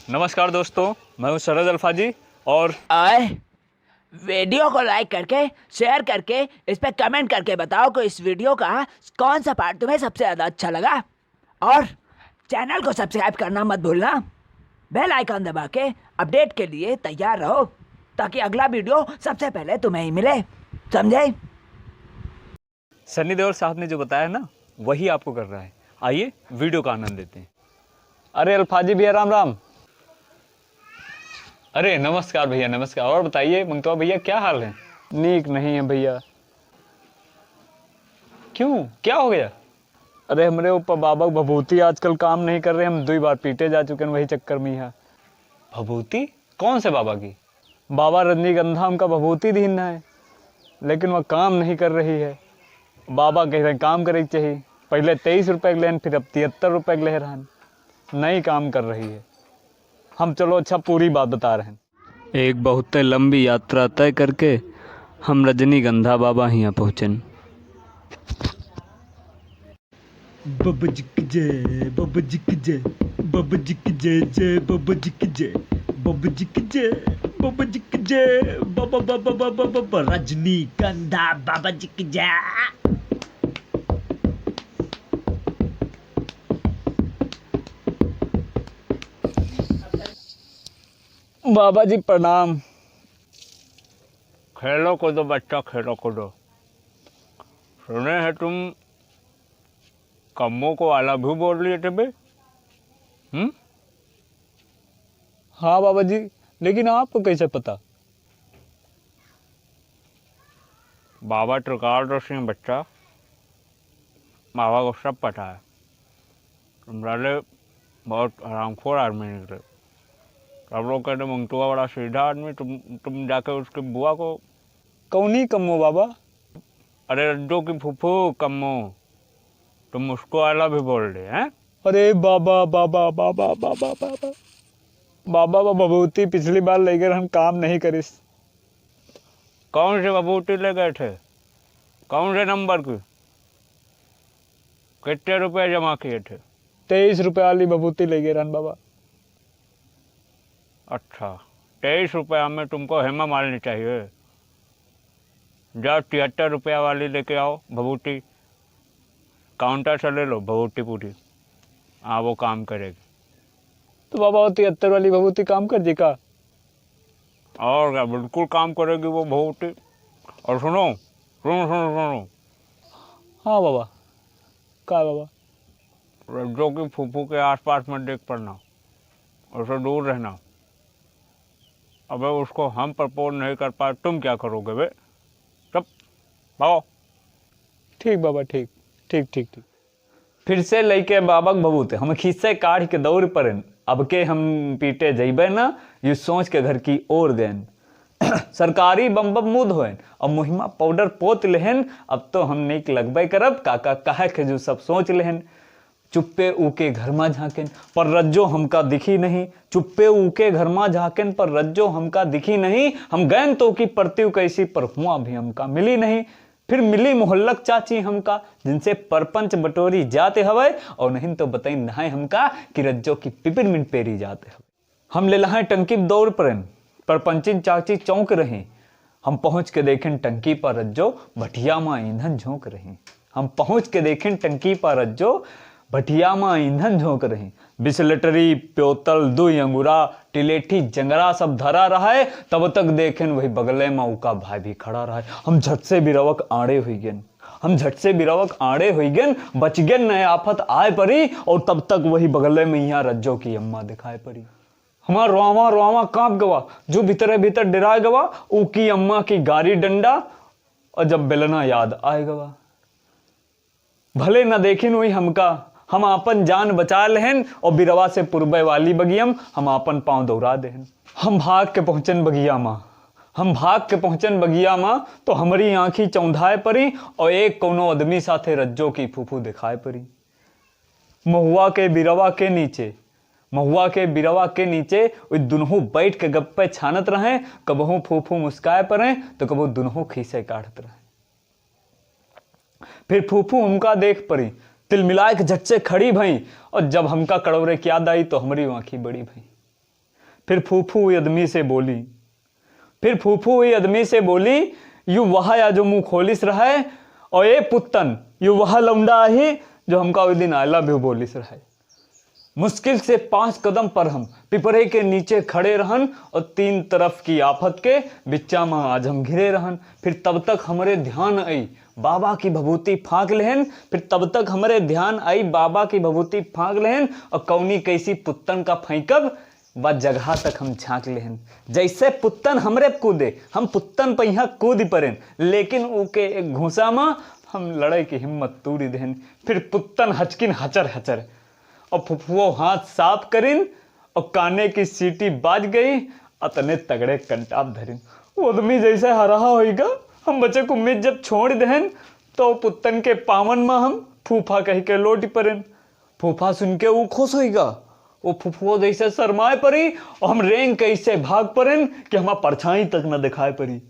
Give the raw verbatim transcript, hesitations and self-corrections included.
नमस्कार दोस्तों, मैं हूं सरज अल्फाजी और आए वीडियो को लाइक करके, शेयर करके, इस पे कमेंट करके बताओ कि इस वीडियो का कौन सा पार्ट तुम्हें सबसे ज्यादा अच्छा लगा, और चैनल को सब्सक्राइब करना मत भूलना। बेल आइकन दबा के अपडेट के लिए तैयार रहो, ताकि अगला वीडियो सबसे पहले तुम्हें ही मिले, समझे? सनी देओल साहब ने जो बताया ना, वही आपको करना है। आइए, वीडियो का आनंद लेते हैं। अरे अल्फाजी भैया, राम राम। अरे नमस्कार भैया, नमस्कार। और बताइए मंगतवा भैया, क्या हाल है? नीक नहीं है भैया। क्यों, क्या हो गया? अरे हमरे ऊपर बाबा के भभूति आजकल काम नहीं कर रहे, हम दुई बार पीटे जा चुके हैं वही चक्कर में यहाँ। भभूति? कौन से बाबा की? बाबा रजनीगंधा हमका भभूति दीन है, लेकिन वह काम नहीं कर रही है। बाबा कह रहे काम करे के चाहिए। पहले तेईस रुपये के लेन, फिर अब तिहत्तर रुपये के ले रहन। नहीं काम कर रही है। हम चलो अच्छा पूरी बात बता रहे हैं। एक बहुत लंबी यात्रा तय करके हम रजनीगंधा बाबा हियाँ पहुँचन। बबजिक जय, बबजिक जय, बबजिक जय, जय बबजिक जय, बबजिक जय, बबजिक जय, बाबा, बाबा, बाबा, बाबा, बाबा, रजनीगंधा बाबा जी की जय। बाबा जी प्रणाम। खेलो कूदो बच्चा, खेलो कूदो। सुने हैं तुम कम्मो को आला भी बोल लिए थे बे? हम्म? हाँ बाबा जी, लेकिन आपको कैसे पता? बाबा त्रिकाल सिंह बच्चा, बाबा को सब पता है। तुम साले बहुत हरामखोर आदमी निकले। सब लोग कहते मंगतुआ बड़ा सीधा आदमी, तुम, तुम जाके उसकी बुआ को। कौनी कम्मो बाबा? अरे रज्जो की फूफू कम्मो, तुम उसको आला भी बोल दे, हैं? अरे बाबा, बाबा, बाबा, बाबा, बाबा। बाबा, वो भभूति पिछली बार ले गए, हम काम नहीं करिस। कौन से भभूति ले गए थे? कौन से नंबर की? कितने रुपए जमा किए थे? तेईस रुपए वाली भभूति ले गए रहन बाबा। अच्छा, तेईस रुपया में तुमको हेमा मालिनी चाहिए? जाओ, तिहत्तर रुपया वाली लेके आओ भभूति, काउंटर से ले लो भभूति पूरी। हाँ, वो काम करेगी। तो बाबा, वो तिहत्तर वाली भभूति काम कर जी का? और क्या, बिल्कुल काम करेगी वो भभूति। और सुनो, सुनो, सुनो, सुनो। हाँ बाबा। का बाबा? रज्जो की फूफू के आसपास मत देख पड़ना, उससे दूर रहना। अबे उसको हम प्रपोज नहीं कर पाए, तुम क्या करोगे बे? चुप, भागो। ठीक बाबा, ठीक, ठीक, ठीक, ठीक। फिर से लइके बाबक भभूत, हम खीसे काढ़ के दौड़ पड़ेन। अब के हम पीटे जइबे ना, यू सोच के घर की ओर गएन। सरकारी बम बम मुँह धोएन, अब मुहिमा पाउडर पोत लेहेन, अब तो हम नीक लगबे करब, काका कहे के जो सब सोच लेहेन। चुप्पे ऊके घर मा झाँकेन, पर रज्जो हमका दिखी नहीं। चुप्पे ऊके घर मा झाँकेन, पर रज्जो हमका दिखी नहीं। हम गएन तो की परतिव कैसी, पर हुआँ भी हमका मिली नहीं। फिर मिली मोहल्लक चाची हमका, जिनसे परपंच बटोरी जाते हवै, और नहीं तो बताई नहाए हमका कि रज्जो की पिपरमिंट पेरी जाते हवै। हम लेलहाए टंकी दौड़ परेन, परपंचिन चाची चौंक रही। हम पहुँच के देखेन टंकी पर रज्जो भटिया मा ईंधन झोंक रही। हम पहुँच के देखेन टंकी पर रज्जो भटिया मा ईंधन झोंक रही। बिसलेटरी, प्योतल, दुई अंगुरा, टिलेठी, जंगरा सब धरा रहै। तब तक देखेन वही बगले मा उका भाई भी खड़ा रहै। हम झट से बिरवक आड़े हुई गेन। हम झट से बिरवक आड़े हुई गेन, बच गेन, नए आफत आए परी। और तब तक वही बगले में यहाँ रज्जो की अम्मा दिखाई परी। हमार रोआवा रोआवा काँप गवा, जो भीतरे भीतर डेराय गवा, ऊकी अम्मा की गारी डंडा और जब बेलना याद आय गवा। भले न देखिन हुई हमका, हम आपन जान बचा लेहेन और बिरवा से पुरबे वाली बगियम हम आपन पाँव दौरा देहेन। हम भाग के पहुँचन बगिया मा, हम भाग के पहुँचन बगिया मा, तो हमरी आँखी चौंधाय परी और एक कौनो आदमी साथे रज्जो की फूफू दिखाय परी। महुआ के बिरवा के नीचे, महुआ के बिरवा के नीचे उ दुनहु बैठ के गप्पे छानत रहें। कबहूँ फूफू मुस्काय परें, तो कबहूँ दुनहु खीसे काढ़त रहें। फिर फूफू हमका देख परी, तिलमिलाय के झट से खड़ी भई, और जब हमका कड़ौरे की याद आई, तो हमरी आँखी बड़ी भई। फिर फूफू उ आदमी से बोली, फिर फूफू उ आदमी से बोली, "यू वह या जो मुँह खोलिस रहे, और ए पुत्तन, यू वह लौंडा आही जो हमका उ दिन I love you बोलिस रहे।" मुश्किल से पाँच कदम पर हम पिपरे के नीचे खड़े रहन और तीन तरफ की आफत के बिच्चा में आज हम घिरे रहन। फिर तब तक हमरे ध्यान आई, बाबा की भभूति फाँक लेहन। फिर तब तक हमरे ध्यान आई, बाबा की भभूति फाँक लेहन और कौनी कैसी पुत्तन का फेंकब, बा जगह तक हम झाँक लेहन। जैसे पुत्तन हमरे कूदे, हम पुत्तन पहिया कूद परेन, लेकिन ऊके एक घूसा में हम लड़े की हिम्मत तूरी देहन। फिर पुत्तन हचकिन हचर हचर, और फुफुओ हाथ साफ करिन, और काने की सीटी बाज गई, अतने तगड़े कंटाप धरिन। वो आदमी जैसे हरहा होइगा, हम बचे को उम्मीद जब छोड़ देहन, तो पुत्तन के पावन में हम फूफा कह के लौट परेन। फूफा सुन के ऊ खुश होइगा, वो फुफुओ जैसे शर्माए परी, और हम रेंग कैसे भाग परेन कि हमार परछाई तक न दिखाए परी।